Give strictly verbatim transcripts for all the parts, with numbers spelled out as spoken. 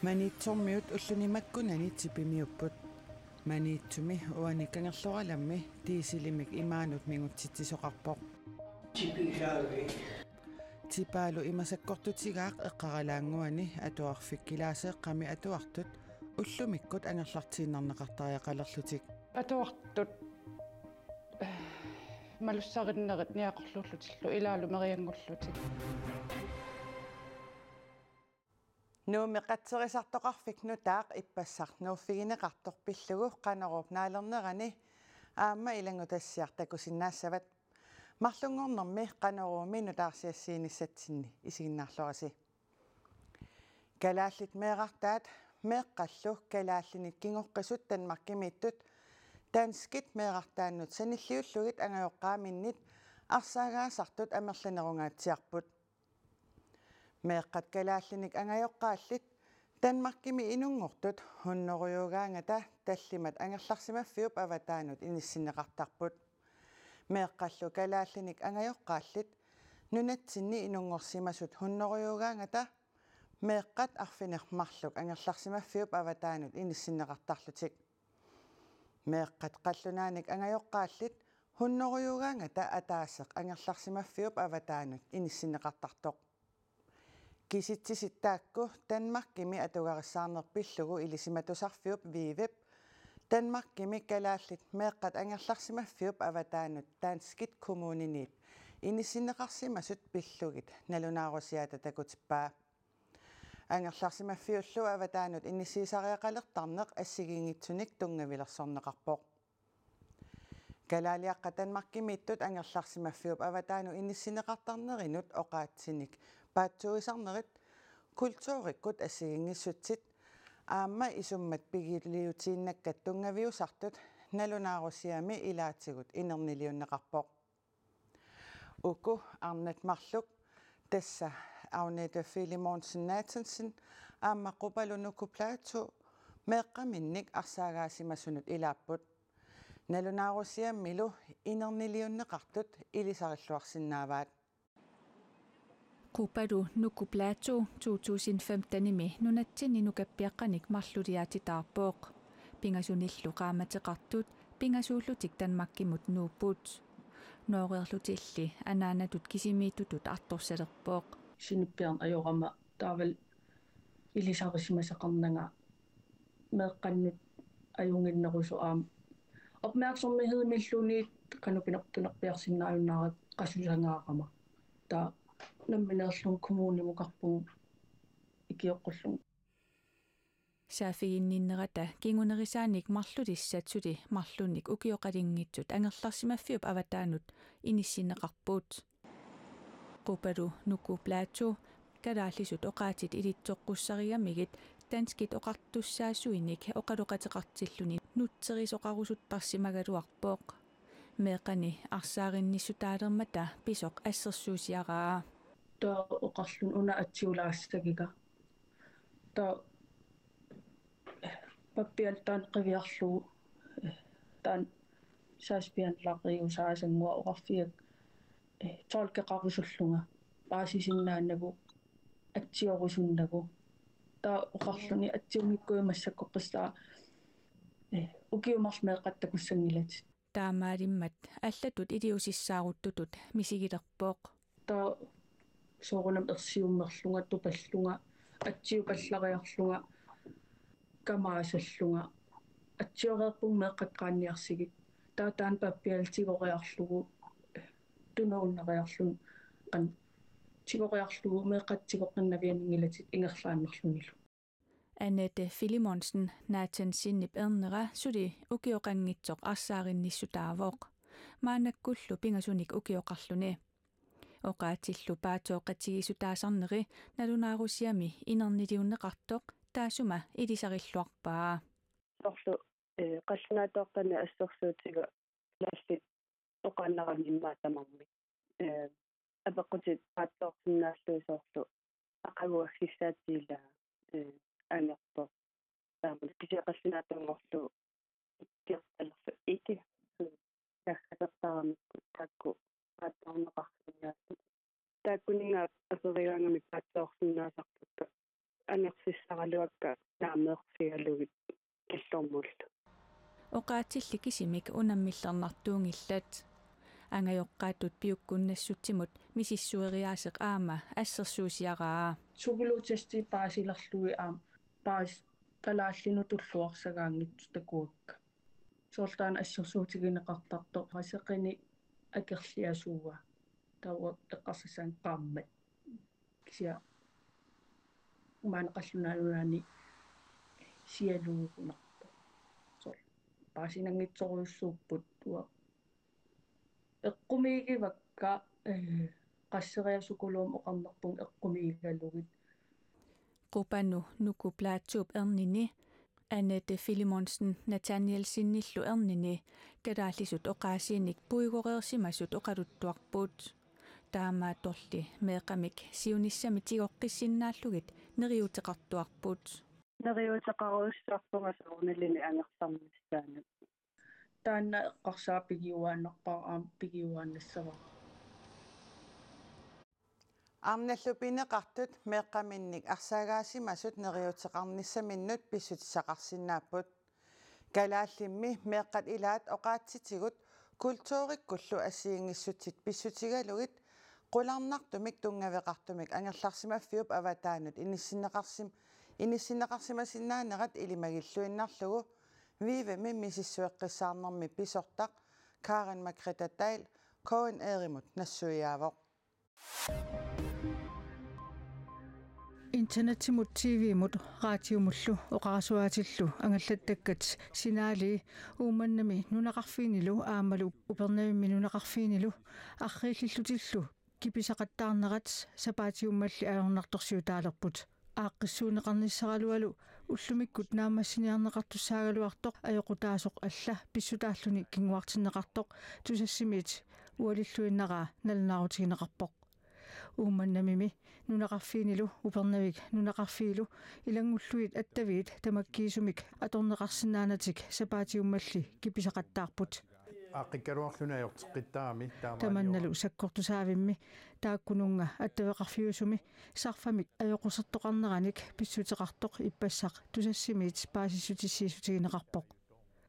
Maniitsormiut ulluni makkunani tipimiupput. Maniitsumi uani Kangerluarammi diisilimik imaanut mingutsitsisoqarpoq. Tipaalu ima sakkortutigaaq eqqaralaannguani atuarfik Kilaaseeqqami atuartut ullumikkut angerlartiinnarneqartariaqalerlutik. Atuartut, eh, malussarinnerit niaqorluullutillu ilaalu merianngullutik. Nuummi qatserisartoqarfik nutaaq ippassaq nuuffigineqartoq pillugu Qanoruup naalernerani aamma ilanngutassiaq takusinnaassavat. Marlunngornermi Qanoruumi nutaarsiassiinissatsinni isiginnaarluarisi. Kalaallit meerartaat meeqqallu kalaallinit kingoqqisut Danmarkimiittut danskit meerartaannut sanilliullugit angajoqqaaminnit arsaagaasartut amerlanerungaatsiarput. Meeqqat kalaallinik angajoqqaallit Danmarkimi inunngortut hunnorujuugaangata tallimat angerlarsimaffiup avataanut inissinneqartarput. Meeqqallu kalaallinik angajoqqaallit nunatsinni inunngorsimasut hunnorujuugaangata meeqqat arfineq-marluk angerlarsimaffiup avataanut inissinneqartarlutik. Meeqqat qallunaanik angajoqqaallit hunnorujuugaangata ataaseq angerlarsimaffiup avataanut inissinneqartartoq. Kisitsisit taakku Danmarkimi atugarissaarneq pillugu ilisimatusarfiup Vive-p Danmarkimi kalaallit meeqqat angerlarsimaffiup avataanut danskit kommuninit inissinneqarsimasut pillugit nalunaarusiaata takutippaa. Angerlarsimaffiullu avataanut inissiisariaqalertarneq assigiinngitsunik tunngavilersorneqarpoq. Kalaaliaqqat Danmarkimiittut angerlarsimaffiup avataanut inissinneqartarnerinut oqaatsinik paatsuuisarnerit kulturikkut assigiinngissutsit aamma isummat pigiliutiinnakkat tunngaviusartut nalunaarusiami ilaatigut inerniliunneqarpoq. Uku arnat marluk, tassa Agnete Filemonsen Nathansen aamma Qupalu Nuku Platou, meeqqaminnik arsaagaasimasunut ilaapput. Nalunaarusiamilu inerniliunneqartut ilisarilluarsinnaavaat. Qupalu Nuku Platou to tusind femtenimi nunatsinni nukappiaqqanik marluliaatitaarpoq. Pingasunillu qaammateqartut pingasuullutik Danmarkimut nuupput. Nooreerlutilli anaanatut kisimiittutut artorsalerpoq. Sinippiarneq ajorama taavalu ilisarisimasaqarnanga meeqqannut ajunnginnerusoq aamma opmærksomhedimilluunniit qanoq pinertunerpiarsinnaajunnaaraq qasusangaarama. Taava nammineerlunga kommunimukarpunga ikioqqullugu. Saaffiginninnerata kingunerisaanik marlulissat suli marlunnik ukioqalinngitsut angerlarsimaffiup avataanut inissinneqarput. Qupalu Nuku Platou kalaallisut oqaatsit ilitsoqqussarigamigit danskit oqartussaasuinik oqaloqateqartilluni nutserisoqarusuttarsimagaluarpoq. Meeqqani arsaarinnissutaalermata pisoq assersuusiaraa. Taava oqarluni una atsiulaassagiga. Taava pappiallaat qiviarlugu, taanna sagsbehandleriusaasannguaq oqarfigaakka, eh, tolkeqarusullunga paasisinnaanagu atsiorusunnagu. Taava oqarluni atsiunngikkuit massakkorpiaq, eh, ukiut marluk meeqqat takussanngilatit. Taamaalimmat allatut iliuusissaaruttutut misigilerpoq. Taava soorunami ersiummerlunga, tupallunga, atsiupallariarlunga, kamaasallunga. Atsioreerpunga meeqqat qaanniarsigit. Taava taanna pappiala tigoriarlugu, tunuunnariarluni qan-, tigoriarlugu meeqqat tigoqqinnavianngilatit ingerlaannarlunilu. Annette Filemonsen Nathansenip ernera suli ukioqanngitsoq arsaarinnissutaavoq. Maannakkullu pingasunik ukioqarluni. Oqaatsillu paatsoqatigiissutaasarneri nalunaarusiami inerniliunneqartoq taassuma ilisarilluarpaa. Soorlu, eh, qallunaatoortani assersuutiga kalaallit oqaannarami immaqa tamarmik. Eh, apeqqutit paatsoorsinnaallugit soorlu aqagu aggissaatiga, eh, angerpoq. Taamalu kisianni qallunaatuunngorlugu ikkertalerlu iki naggasertaramikku taakku paatsoorneqarsinnaallugit. Taakkuninnga aperigaangamik paatsoorsinnaasarpakka. Angersissaraluakka Aatsilli kisimik unammillernartuunngillat. Angajoqqaatut piukkunnassutsimut misissueriaaseq aamma assersuusiaraa. Psykologtesti paasilerlugit aamma paas-, kalaallinut tulluarsagaanngitsut takuakka. Soorlu taanna assersuutigineqartartoq aseqini akerliasuua. Taava eqqarsassaanga qaammat. Kisianni maani qallunaat nunaanni sialuugunarpoq. Soorlu paasinanngitsorujussuupput uanga. Eqqumiigivakka, eh, qasseriarlunga sukuluum oqarnerpunga eqqumiigalugit. Qupanu Nuku Plateaup ernini, Annette Filemonsen Nathanielsenillu ernini, kalaallisut oqaasiinik puigoreersimasut oqaluttuarput. Taamaattorli meeqqamik siunissami tigoqqissinnaallugit neriuuteqartuarput. Neriuuteqarujussuarpunga soorunalimi angerlarnissaanut. Taanna eqqarsaat pigiuaannarpara aamma pigiuaannassavara. Arnallu pineqartut meeqqaminnik arsaagaasimasut neriuuteqarnissaminnut pissutissaqarsinnaapput. Kalaallimmi meeqqat ilaat oqaatsitigut kulturikkullu assigiinngissutsit pissutigalugit qularnartumik tunngaveqartumik angerlarsimaffiup avataanut inissinneqarsim-, inissinneqarsimasinnaanerat ilimagilluinnarlugu Vivemi misissueqqissaarnermi pisortaq Karen Margrethe Dahl K N R-imut nassuiaavoq. Internettimut, T V-mut, radiumullu oqarasuaatillu angallattakkat signali Uummannami nunaqarfiinilu aammalu Upernavimmi nunaqarfiinilu arriillillutillu kipisaqattaarnerat sapaatiummalli ajornartorsiutaalerput. Aaqqissuunneqarnissaralualu ullumikkut naammassiniarneqartussaagaluartoq ajoqutaasoq alla pissutaalluni kinguartinneqartoq Tusassimiit ualilluinnaraa nalunaarutigineqarpoq. Uummannamimi nunaqarfiinilu Upernavik nunaqarfiilu ilanngullugit attaviit tamakkiisumik atorneqarsinnaanatik sapaatiummalli kipisaqattaarput. Aaqqikkaluarluni ajorteqqittarami taamaaliorami. Tamannalu sakkortusaavimmi taakkununnga attaveqarfiusumi sarfamik ajoqusertoqarneranik pissuteqartoq ippassaq Tusassimiit paasissutissiissutigineqarpoq.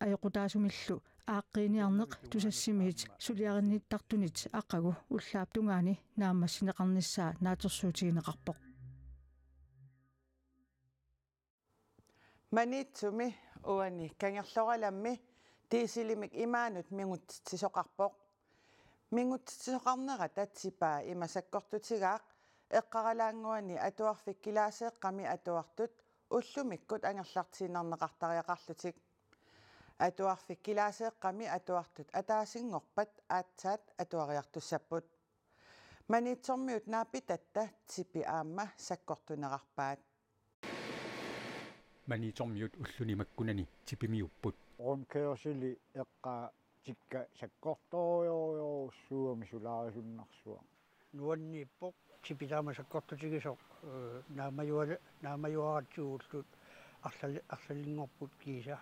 Ajoqutaasumillu aaqqiiniarneq Tusassimiit suliarinnittartunit aqagu ullaap tungaani naammassineqarnissaa naatsorsuutigineqarpoq. Maniitsumi uani Kangerluarammi dieselimik imaanut mingutsitsisoqarpoq. Mingutsitsisoqarnerata tipaa ima sakkortutigaaq Eqqaralaannguani Atuarfik Kilaaseeqqami atuartut ullumikkut angerlartiinnarneqartariaqarlutik. Atuarfik Kilaaseeqqami atuartut ataasinngorpat aatsaat atuariartussapput. Maniitsormiut naapitatta tipi aamma sakkortunerarpaat. Maniitsormiut ulluni makkunani tipimiupput. Rundkørseli eqqaa tikka sakkortoorujorujussuugami sulaarisunnarsuaq. Nuanniippoq tipi taama sakkortutigisoq, eh, naammajual-, naammajuaratsigu ullut arlali-, arlalinngorput kiisa.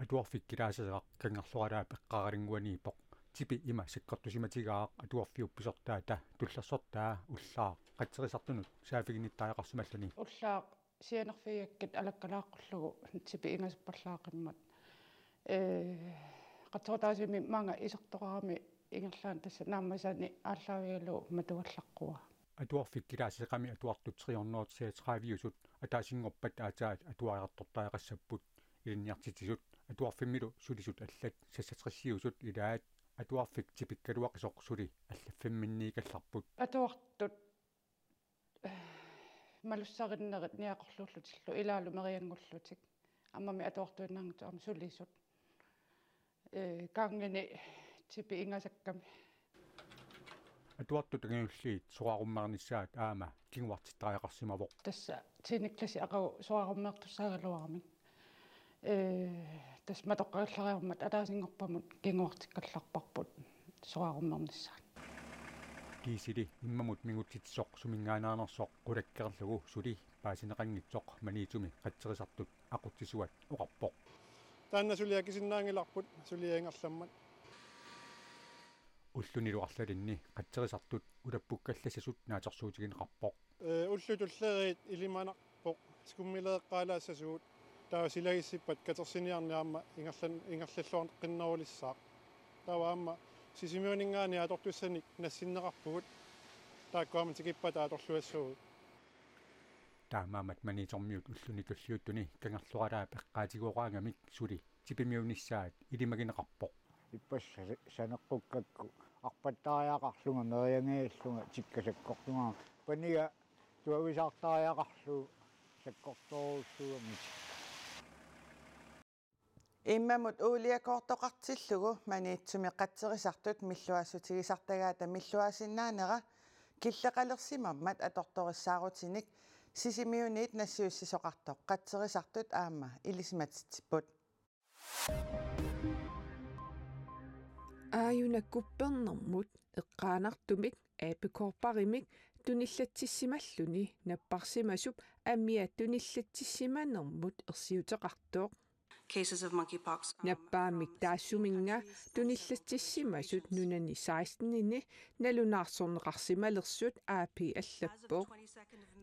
Atuarfik Kilaaseeqqap Kangerluaraap Eqqaralaannguaniippoq. Tipi ima sakkortusimatigaaq atuarfiup pisortaata tullersortaa ullaaq qatserisartunut saaffiginnittariaqarsimalluni. Ullaaq sianerfigigakkit alakkalaaqqullugu tipi ingasappallaaqimmat. Ee, qatserutaasumi maanga isertoqarami ingerlaannaq tassa naammasani aallaavigalugu matugallaqqua. Atuarfik Kilaaseeqqami atuartut tre hundrede og treogtredive-usut ataasinngorpat aatsaat atuariartortariaqassapput. Ilinniartitsisut atuarfimmilu sulisut allat seksogtres-iusut ilaat Atuarfik tipikkaluaqisoq suli allaffimminniikallarput. Atuartut, eh, malussarinnerit niaqorluullutillu ilaalu merianngullutik. Aammami atuartuinnarnut aamma sulisut. Eh, kaangini tipi ingasakkami. Atuartut angajulliit soraarummeernissaat aamma kinguartittariaqarsimavoq. Tassa tiende klassi aqagu soraarummeertussaagaluaramik. Ee, tassa matoqqagallariarmat ataasinngorpamut kinguartikkallarparput soraarummeernissaat. Dieseli immamut mingutsitsisoq suminngaannarnersoq qulakkeerlugu suli paasineqanngitsoq Maniitsumi qatserisartut aqutsisuat oqarpoq. Taanna suli akisinnaanngilarput, suli ingerlammat. Ullunilu arlalinni qatserisartut ulappukkallassasut naatsorsuutigineqarpoq. Ee, ullut tulleriit ilimanarpoq, skummileeqqaalaassasugut, Taava silagissippat katersiniarneq aamma ingerlan-, ingerlalluaqqinnerulissaaq. Taava aamma Sisimiuninngaanniit atortussanik nassinneqarpugut. Taakku aamma tikippata atorluassuugut. Taamaammat Maniitsormiut ulluni tulliuttuni Kangerluaraap eqqaatigooraangamik suli tipimiunissaat ilimagineqarpoq. Ippassaq sa-, saneqqukkakku arpattariaqarlunga meriangiillunga tikka sakkortunga paniga tuavisaartariaqarlugu sakkortoorujussuugamitik. Immamut uuliakoortoqartillugu Maniitsumi qatserisartut milluaassutigisartagaata milluaasinnaanera killeqalersimammat atortorissaarutinik Sisimiuniit nassiussisoqartoq qatserisartut aamma ilisimatitsipput. Aajuna kuppernermut eqqaanartumik abekorparimik tunillatsissimalluni napparsimasup amia tunillatsissimanermut ersiuteqartoq. Cases of monkeypox, um, Nappaammik from taassumannga tunillatsissimasut nunani seksten-ini nalunaarsorneqarsimalersut A P allappoq.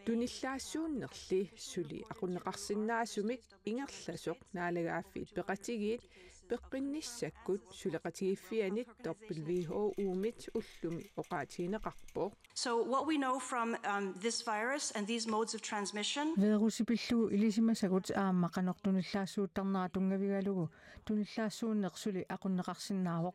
Tunillaassuunnerli suli aqunneqarsinnaasumik ingerlasoq Naalagaaffiit Peqatigiit peqqinnissakkut suleqatigiiffianit W H O-mit ullumi oqaatigineqarpoq. So what we know from, um, this virus and these modes of transmission. Virusi pillugu ilisimasagut aamma qanoq tunillaassuuttarnera tunngavigalugu tunillaassuunneq suli aqunneqarsinnaavoq.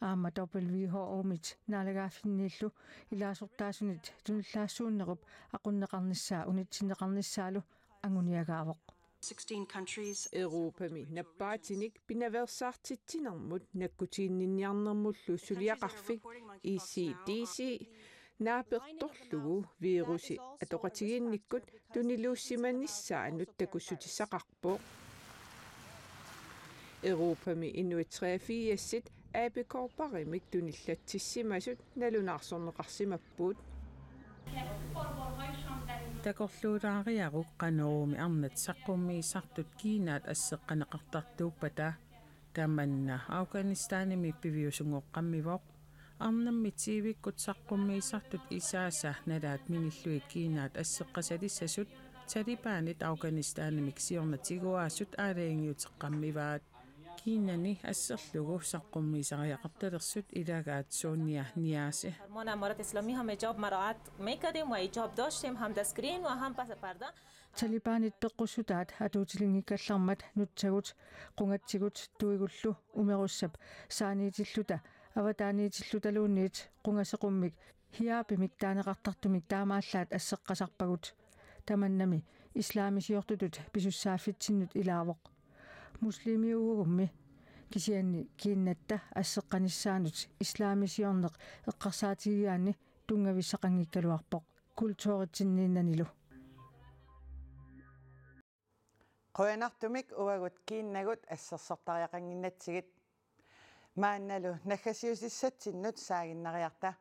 Aamma W H O-mit naalagaaffinniillu ilaasortaasunit tunillaassuunnerup aqunneqarnissaa unitsinneqarnissaalu anguniagaavoq. Sixteen countries. Europami nappaatinik pinaveersaartitsinermut nakkutiginninniarnermullu suliaqarfik E C D C naapertorlugu virusi atoqatigiinnikkut tuniluussimanissaanut takussutissaqarpoq. Europami inuit treogfirsit abekorparimik tunillatsissimasut nalunaarsorneqarsimapput. Takorluulaariaruk qanoruumi arnat saqqummiisartut Kiinaat asseqqaneqartartuuppata. Tamanna Afghanistanimi piviusunngoqqammivoq. Arnammi tyvikkut saqqummiisartut isaasa nalaat minillugit Kiinaat asseqqasalissasut Talibanit Afghanistanimik siorna tiguaasut aalajangiuteqqammivaat. Kiinani asserlugu saqqummiisariaqartalersut ilagaat Sonia Niase. Mona Morat Islami hame job maraat mekadim wa job doshim ham da screen wa ham pas parda. Talibanit peqqussutaat atuutilinngikkallarmat nutsagut qungatsigut tuigullu umerussap saaniitilluta avataaniitillutaluunniit qungaseqummik hijaabimik taaneqartartumik taamaallaat asseqqasarpagut. Tamannami islaamisiortutut pisussaaffitsinnut ilaavoq. Muslimiuugummi kisianni kiinnatta asseqqanissaanut islaamisiorneq eqqarsaatigigaanni tunngavissaqanngikkaluarpoq kulturitsinniinnanilu. Qujanartumik uagut kiinnagut assersortariaqannginnatsigit. Maannalu naggasiutissatsinnut saaginnariarta.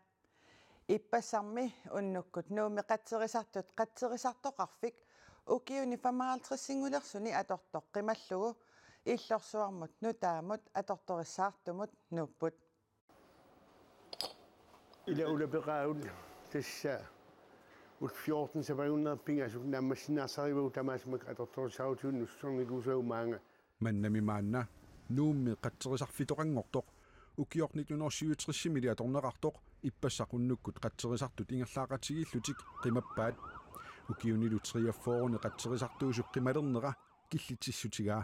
Ippassarmi unnukkut Nuummi qatserisartut qatserisartoqarfik ukiuni femoghalvtredsinngornermini atortoq qimallugu illorsuarmut nutaamut atortorissaartumut nuupput. Ila ulapeqaagut tassa U fjorten sapagunneq pingasut naammassinnaarsarivagut tamaasa atortorissaarutigut nussuarnikuusagut maanga. Mannami maanna Nuummi qatserisarfitoqanngortoq ukiornit nitten hundrede syvogtresimiilli atorneqartoq ippassaq unnukkut qatserisartut ingerlaaqatigiillutik qimappaat. Ukiunilu treogfyrreni qatserisartuusup qimalernera killitsissutigaa.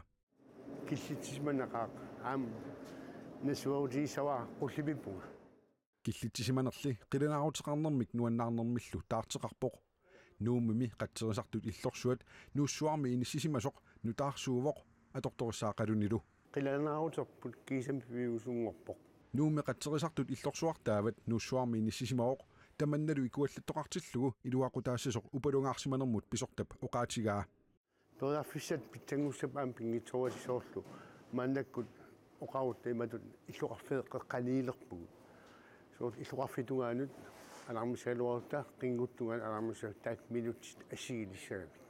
Killitsisimanaqaaq aamma nassuerutigissavara qullipippunga. Killitsisimanerli qilanaaruteqarnermik nuannaarnermillu taarteqarpoq. Nuummimi qatserisartut illorsuat Nuussuarmi inissisimasoq nutaarsuuvoq atortorissaaqalunilu. Qilanaaruterput kiisami piviusunngorpoq. Nuummi qatserisartut illorsuartaavat Nuussuarmi inissisimavoq tamannalu ikuallattoqartillugu iluaqutaassasoq upalungaarsimanermut pisortap oqaatigaa. Periarfissat pitsanngussappat aamma pinngitsooratik soorlu maannakkut oqarutta imatut illoqarfiit qeqqaniilerpugut. Soorlu illoqarfiup tungaanut alarmissagaluarutta qinnguttungaanut alarmissagaluarutta taakku minutsit assigilissagamik.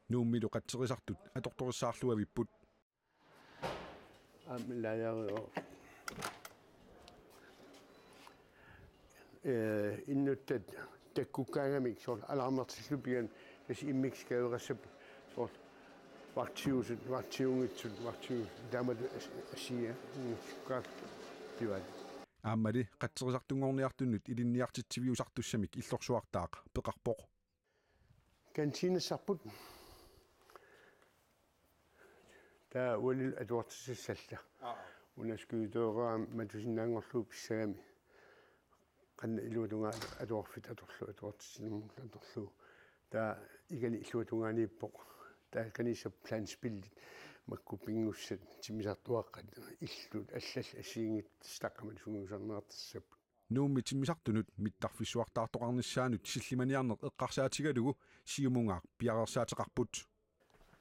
Nuummilu qatserisartut atortorissaarluavipput. Aamma laajariu. Eh, innuttat takkukkaangamik soorlu alarmertillugu pian Immikkut kaveqassap soorlu vagtiusut, vagtiunngitsut, vagtiusut, taamatut asia, mm, sukkaartut pivaat. Aammali qatserisartunngorniartunut ilinniartitsiviusartussamik illorsuartaaq peqarpoq. Kantiinassarput. Taava uanilu atuartissallaa. Aa. Una skuutera matusinnaanngorlugu pissagami. Qanoq iluatungaa atuarfiit atorlugu, atuartitsinermut atorlugu. Taava ikani illuatungaaniippoq. Taava kanissap planspillit makku pingussat timmisartuaqqat illut allallu assigiinngitsut taqqamani sungiusarneqartassapput. Nuummi timmisartunut mittarfissuartaartoqarnissaanut sillimaniarneq eqqarsaatigalugu Siumungaaq piareersaateqarput.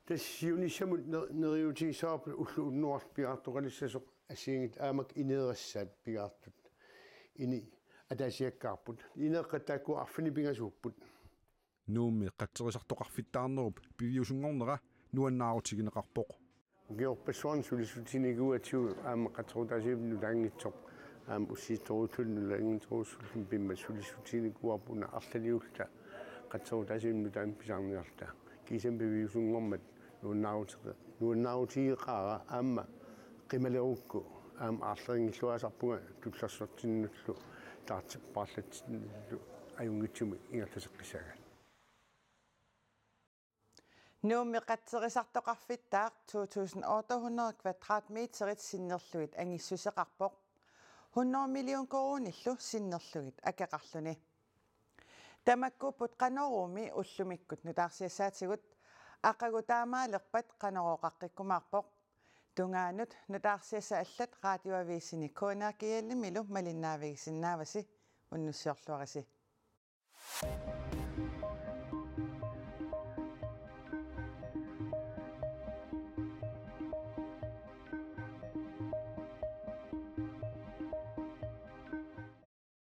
Tassa siunissamut ne-, neriuutigissavarput ulloq unnuarlu piaartoqalissasoq assigiinngitsut aamma ineerassaat piaartut. Ini ataasiakkaarput. Ineeqqat taakku arfineq-pingasuupput. Nuummi qatserisartoqarfittaarnerup piviusunngornera nuannaarutigineqarpoq. Ukiorpassuarni sulissutiginikuuatigut aamma qatserutaasuimmik nutaanngitsoq aamma ussittorujussuullutik nutaanngitsorujussuullutik pimmat sulissutiginikuuarput una arlaliulluta qatserutaasuimmik nutaamik pisarniarluta. Kiisami piviusunngormat nuannaaruteqa-, nuannaarutigeqaara aamma qimalerukku aamma aarlerinngilluaasarpunga tullersortinnullu taartippaarlatsinnullu ajunngitsumik ingerlateqqissagaat. Nuummi qatserisartoqarfittaaq to tusind otte hundrede kvadratmeterit sinnerlugit angissuseqarpoq. Hundrede million koruunillu sinnerlugit akeqarluni. Tamakkuupput Qanoruumi ullumikkut nutaarsiassaatigut, aqagu taamaalerpat Qanorooq qaqqikkumaarpoq. Tungaanut nutaarsiassat allat Radioavisini K N R G L-imilu malinnaavigisinnaavasi, unnussiorluarisi.